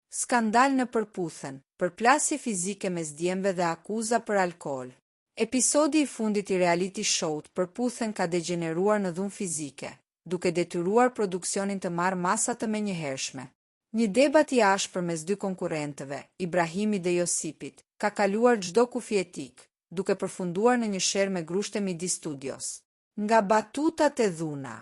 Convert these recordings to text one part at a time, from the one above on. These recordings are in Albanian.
Skandal në Përputhen, përplasje fizike mes djemve dhe akuza për alkool. Episodi i fundit i reality show-t Përputhen ka degjeneruar në dhunë fizike, duke detyruar produksionin të marrë masa të menjëhershme. Një debat i ashpër mes dy konkurrentëve, Ibrahimit dhe Josipit, ka kaluar çdo kufi etik, duke përfunduar në një sherr me grushte midis studios. Nga batutat te dhuna.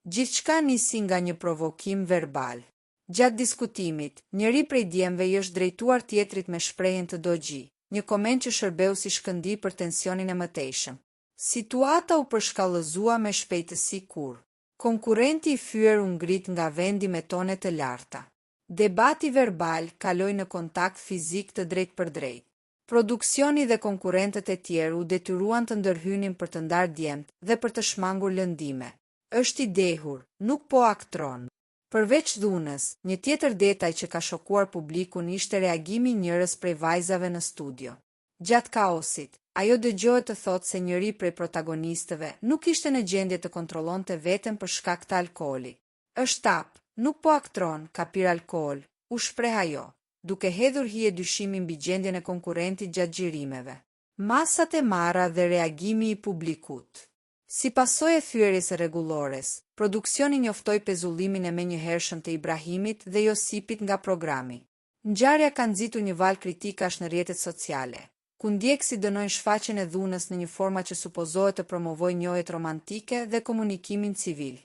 Gjithçka nisi nga një provokim verbal. Gjatë diskutimit, njëri prej djemve i është drejtuar tjetrit me shprehjen të dogji, një koment që shërbeu si shkëndijë për tensionin e mëtejshëm. Situata u përshkallëzua me shpejtësi kur konkurrenti i fyer u ngrit nga vendi me tone të larta. Debati verbal kaloi në kontakt fizik të drejtpërdrejtë. Produksioni dhe konkurrentët e tjerë u detyruan të ndërhynin për të ndarë djemtë dhe për të shmangur lëndime. Është i dehur, nuk po aktron. Përveç dhunës, një tjetër detaj që ka shokuar publikun ishte reagimi i njërës prej vajzave në studio. Gjatë kaosit, ajo dëgjohet të thotë se njëri prej protagonistëve nuk ishte në gjendje të kontrollonte veten për shkak të alkoolit. Është tapë, nuk po aktron, ka pirë alkool, u shpreh ajo, duke hedhur hije dyshimi mbi gjendjen e konkurrentit gjatë xhirimeve. Masat e marra dhe reagimi i publikut. Si pasojë e thyerjes së rregullores, produksioni njoftoi pezullimin e menjëhershëm të Ibrahimit dhe Josipit nga programi. Ngjarja ka nxitur një valë kritikash në rrjetet sociale, ku ndjekësit dënojnë shfaqjen e dhunës në një format që supozohet të promovojë njohjet romantike dhe komunikimin civil.